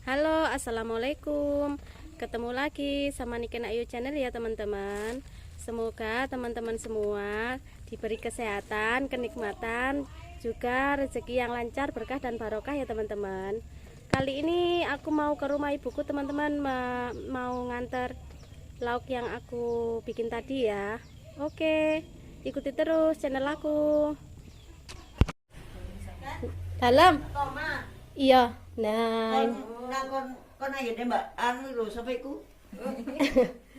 Halo, assalamualaikum. Ketemu lagi sama Niken Ayu Channel ya teman-teman. Semoga teman-teman semua diberi kesehatan, kenikmatan, juga rezeki yang lancar, berkah dan barokah ya teman-teman. Kali ini aku mau ke rumah ibuku teman-teman, mau nganter lauk yang aku bikin tadi ya. Oke, ikuti terus channel aku. Dalam? Iya. Nah, Kon ngakon kon anggene Mbak anu lho sapa iku?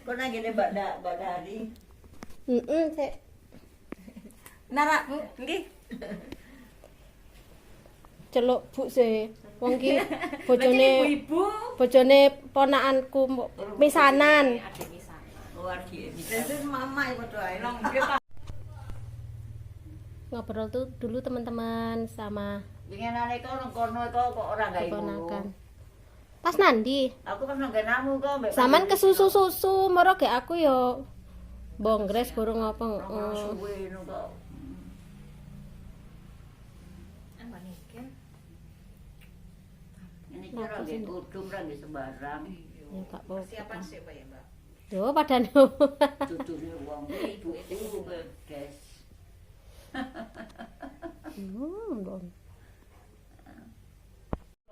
Kon anggene Mbak Da Mbak Dari. Heeh, sik. Nara, Bu, nggih. Celuk Bu sih. Wong ki bojone Ibu. Bojone ponakanku misanan. Oh, adike. Terus mama iku padha ae. Ngobrol tuh dulu teman-teman sama Winginane kok nang kono kok kok ora gawe keponakan. Pas nandi? Aku pas nang namu kok mbek. Saman kesusu-susu moro gek aku yo bonggres burung apa. Ora Heeh. suwe ngono kok. Ini kira nggih kudung ra nggih sembarang. Ya gak apa-apa. Persiapan sih, Pak ya, Mbak. Yo padane. Dudune wong ibuku pedes. Bon.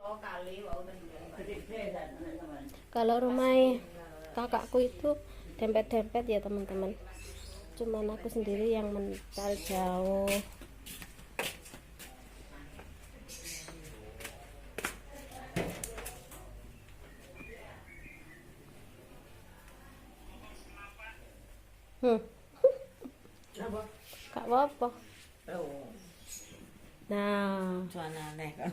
Oh, kali wau ten. Gede-gede teman. Kalau rumah kakakku itu dempet-dempet ya teman-teman. Cuman aku sendiri yang mental jauh. Gak apa-apa. Oh. Nah, Cuanane kan.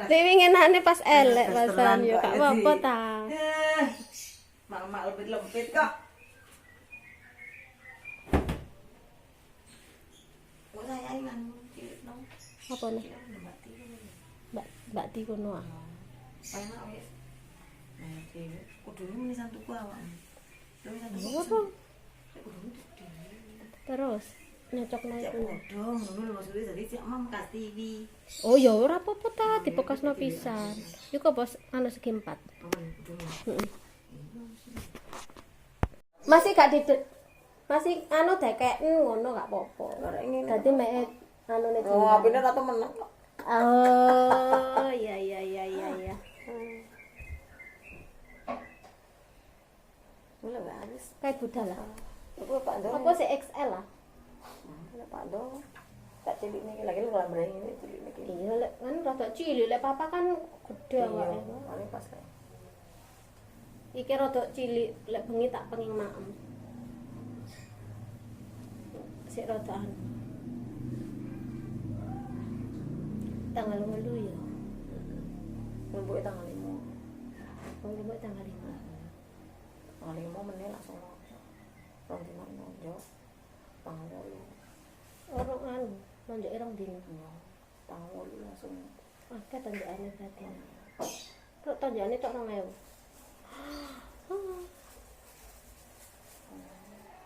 Nek winginane pas elek pasan yo gak apa-apa ta. Mak-mak lempit-lempit kok. Kok saya kan cilik no. Apa nih? Mbak Mbak Ti kono ah. Enak wis. Nah, cilik. Kudune menisan tuku awakmu. Apa? Terus nyocokno Cek iku. padha ngono lho maksudnya dadi cek mam kas TV. Oh ya ora apa-apa ta, dipekasno pisan. Iku apa anu segi empat. Heeh. Masih gak di masih anu dekeken ngono gak apa-apa. Dadi mek anune Oh, apine ora temenan kok. Oh, iya iya iya iya iya. Mulai habis. Kayak budal lah. Iku Pak Ndo. Apa sih XL lah? Pak Ndo. Tak cilik niki lagi lu lambre ini cilik niki. Iya, lek kan rada cilik, lek papa kan gede awake. Paling pas kae. Iki rada cilik, lek bengi tak pengin maem. Sik rada anu. Tanggal 8 ya. Ngumpuke tanggal 5. Wong ngumpuke tanggal 5. Tanggal 5 meneh langsung. Rong dino nonjok. Tanggal 8. Orang anu, nonjoke rong dino. Iya. Tanggal 8 langsung. Akeh tonjokane berarti. Kok tonjokane tok 2000.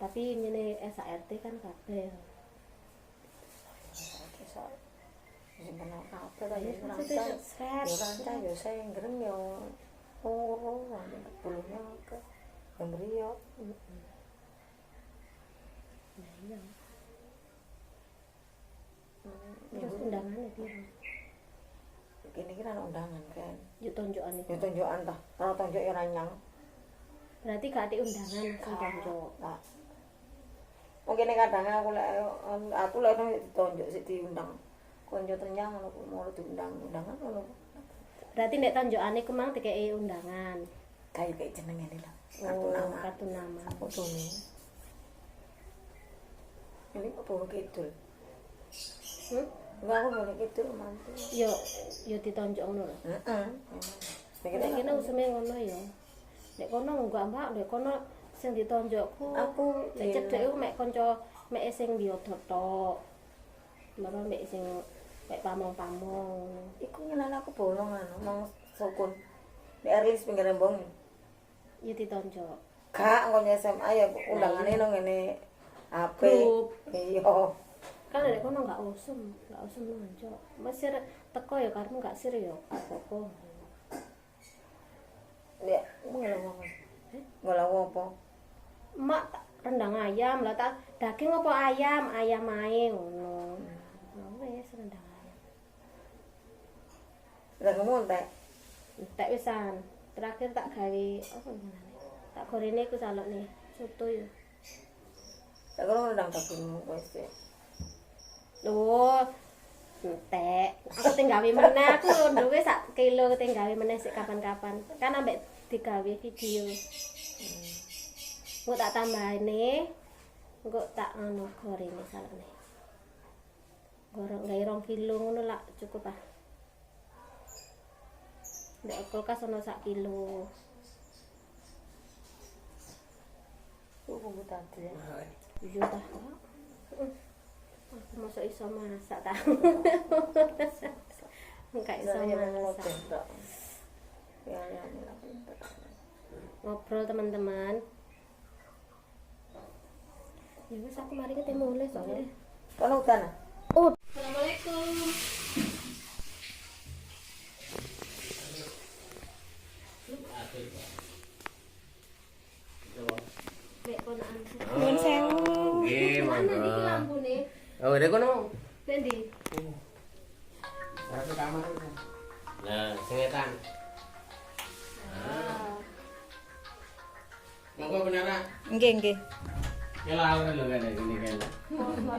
Tapi ngene SART kan kabeh. Iso. Simpen kabeh ta ya Maksudnya sret. Ya rancang ya senggreng ya ora bulune akeh. Ya mriyo. Nah iya. Terus undangannya piro? Kene iki ana undangan kan. Yo tonjokane. Ya tonjokan ta. Ora tonjok ya ora nyang. Berarti gak ada undangan langsung tonjok. Nah. Mungkin kadang aku lek ditonjok sik diundang. Konco tenyang ngono ku mau diundang undangan ngono. Berarti nek tonjokane ku mang dikeki undangan. Kayak kayak jenenge lho. Kartu Oh, nama. kartu nama. Fotone. Ini kok bawa kidul. Hmm? Enggak aku bawa kidul mantu. Yo yo ditonjok ngono lho. Heeh. Nek kene usume ngono ya. Nek kono enggak, Mbak, nek kono sing ditonjokku Aku nek cedhek iku mek kanca mek sing biyodo tok. Bapak mek sing mek pamong-pamong. Iku ngenane aku bolong anu nang sukun. Di Erlis pinggir rembong. Ya ditonjok. Gak engko SMA ya undangane nang ngene HP. Grup. Iya. Kan nek kono enggak usum nonjok. Mesir teko ya karepmu gak sir ya gak apa-apa. Ya, ngono apa? Ngono apa? Mak tak rendang ayam lah tak daging apa ayam? Ayam ae ngono. Oh, wis rendang ayam. Lah ngomong entek. Entek wisan. Terakhir tak gawe apa jenenge? Tak gorene iku salokne soto ya. Lah kono rendang daging wis. Lho, entek. Aku sing gawe meneh aku duwe sak kilo sing gawe meneh sik kapan-kapan. Kan ambek digawe video. Engko tak tambahane. Engko tak anu gorene salokne. Goreng gawe 2 kilo ngono lak cukup ah. Ndek kulkas ono sak kilo. Ku bumbu tadi. Iya ta. Aku mosok iso masak ta. Enggak iso masak. Ya ya ya pinter. Ngobrol teman-teman. Ya wis aku mari ketemu mulai soalnya. Kono udan. Ah? Oh. Assalamualaikum. Nek ponakanku. Nuwun sewu. Nggih, Mana monggo. iki lampune? Oh, rek kono. Nek ndi? Arep kamar. Nah, sing etan. Ah. Monggo benar. Nggih, nggih. Ya lah lho kan ini kan.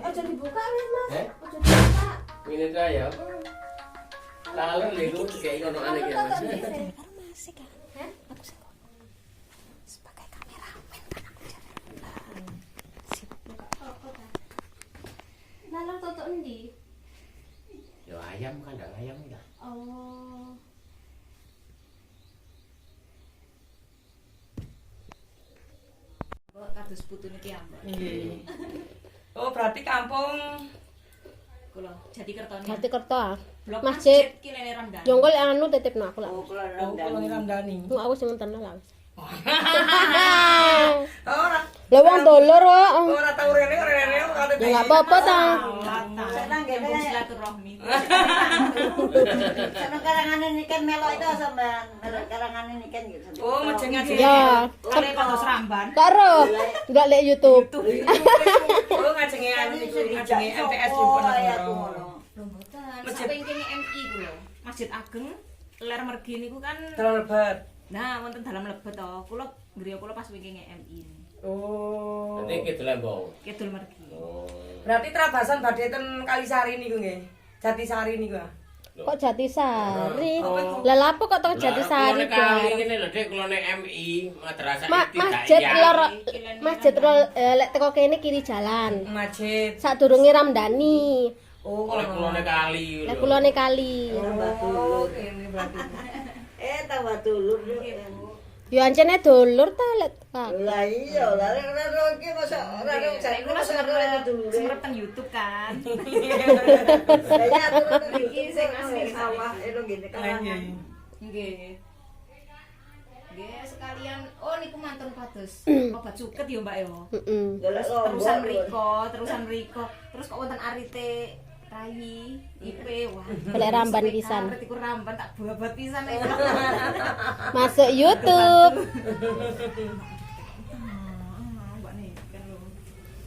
Aja dibuka wis, Mas. Eh? Aja dibuka. Ini ta ya. Lalu lho iku kayak ono aneh ya, Mas. Karo Mas kan. Hah? Aku sing sebagai kameramen kan aku jalan. Sip. Lalu tutuk endi? Ya ayam kandang ayam ya. Oh. Mbok kados putune ki ambek. Nggih. Oh, berarti kampung Kula Jatikertone. Jatikerto ah. Blok Masjid. ki lene Ramdhani. Yo engko lek anu titipno aku lah. Oh, kula Oh, kula Ramdhani. Engko aku sing ngenterno lah wis. Ora. Lah wong dolor kok. Ora tau rene, ora rene ora Ya enggak apa-apa ta. Seneng Kampung gini. silaturahmi. Seneng karangane niken melok itu sampean. Melok karangane niken gitu. Oh, mejeng ngaji. Ya. Kale kados Ramban. Karo enggak lek YouTube. Oh, ngajenge anu niku, ngajenge MTS Diponegoro. Lho mboten. Masjid. Sampe kene MI kula. Masjid Ageng Ler Mergi niku kan Dalam lebat. nah wonten dalam lebet to. Kula griya kula pas wingi MI. Oh. Nanti kidul Lembong. Kidul Mergi. Oh. Berarti trabasan badhe ten Kalisari niku nggih. Jatisari niku ah. Kok Jatisari? Lah lapo kok teko Jatisari Kali bareng? ngene lho, Dik, kulone MI, Madrasah Ma Ibtidaiyah. masjid lor masjid lor lek teko kene kiri jalan. Masjid. Sadurunge Ramdhani. Oh, Oleh kulone kali. Lek kulone kali. Oh, kene berarti. Eh, tambah dulur. Yo ancene dulur ta lek Pak. Lah iya, lah ora ora iki masa ora ora Nek kula ora dulure. semerep teng YouTube kan. Lah iya Iki sing asli sawah itu ngene Lah karangan. nggih. Nggih. Nggih, sekalian oh niku mantun kados obat suket ya Mbak ya. Heeh. Golek Terusan lombok. mriko, terusan mriko. Terus kok wonten arite Rai, IP, wah. Golek ramban pisan. Karet iku ramban tak babat pisan itu. Masuk YouTube. Ah, Mbak nih kan lho.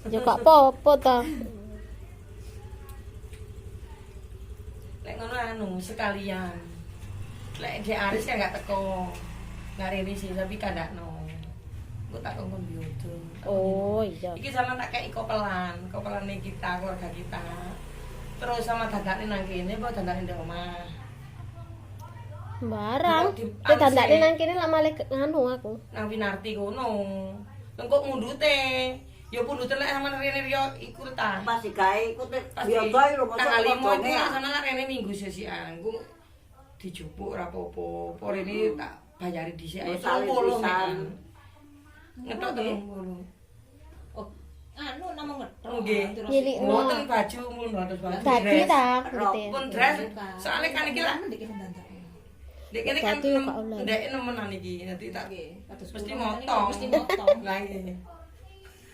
Ya kok apa-apa ta. Lek ngono anu sekalian. Lek Dek Aris kan gak teko. Nggak rene sih, tapi kandakno. Engko tak kongkon biodo. Oh iya. Iki sama tak kei kopelan, kopelane kita, keluarga kita. Terus sama dandane nang kene apa dandane ndek omah. Barang. Di- Nek dandane nang kene lak malih nganu aku. Nang Winarti kono. Engko ngundute. Ya pundute lek sama rene riyo iku ta. Pas digawe iku Pas biasa lho mosok tanggal 5 iku kodone, ah. sama lek rene minggu sesian. Engko dijupuk ora apa-apa. Apa rene tak bayari dhisik ae Salin 30 pisan. mek. Ngetok 30. Oh, anu namung ngetok. Nggih. Terus Nyilikno. Mboten baju mun mboten baju. Dadi dress. ta gitu. Pun dress soalnya kan iki lah ndek kene dandan. Dek kene kan Dadi kok oleh. ndek nemenan iki dadi tak Nggih, kados mesti kula ngoten niku motong. Mesti motong. Lah nggih.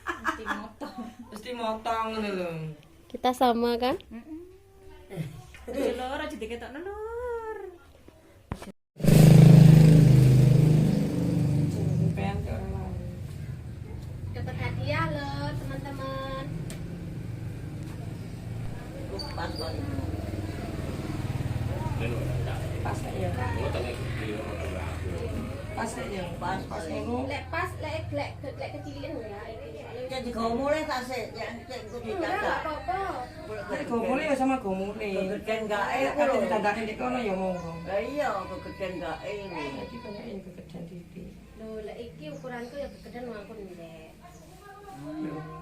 Mesti motong. Mesti motong ngono lho. Kita sama kan? Aja lor, aja diketokno lor. Pas ya. Pas, Pas ngono. Lek pas lek lek lek kecilin ya iki. Soalnya Jadi mulai tak sik, yang cek ku enggak enggak dicacak. apa-apa. Nek gomule ya sama gomule. Kegedean gae Nek ku lho. kate ditandake ndek kono ya monggo. Lah iya, kegedean gae lho. Iki banyak yang kegedean titik. Lho, lek iki ukuranku ya kegedean wong aku ndek.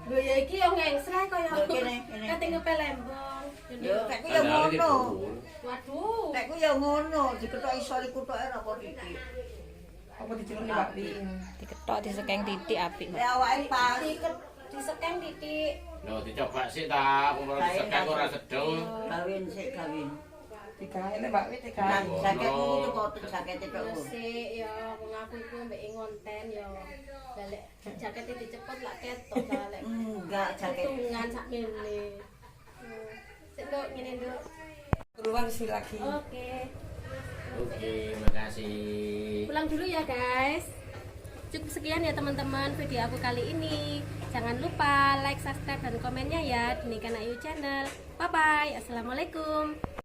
Lho ya iki yo ngengsreh kaya Lho, kene, kene. kate ngepel lembong. Yo, nek ku ya ngono. Waduh. Nek ku ya ngono, diketok iso iku tok ora apa titik. Apa diceluk Mbak Li? Diketok disekeng titik apik, Mbak. Lek awake pas. Disekeng titik. Lho dicoba sik ta, wong ora disekeng ora sedeng. Kawin sik kawin. Digawe nek Mbak Wi digawe. Nang jaketmu teko jakete tok. Ya sik ya wong aku iku mbek ngonten ya. Lah lek jakete dicepot lak ketok ta lek Enggak jaket. hitungan sakmene. Sik nduk ngene nduk. Keluar sih lagi. Oke. Oke, makasih. Pulang dulu ya guys. Cukup sekian ya teman-teman video aku kali ini. Jangan lupa like, subscribe, dan komennya ya di Niken Ayu Channel. Bye bye. Assalamualaikum.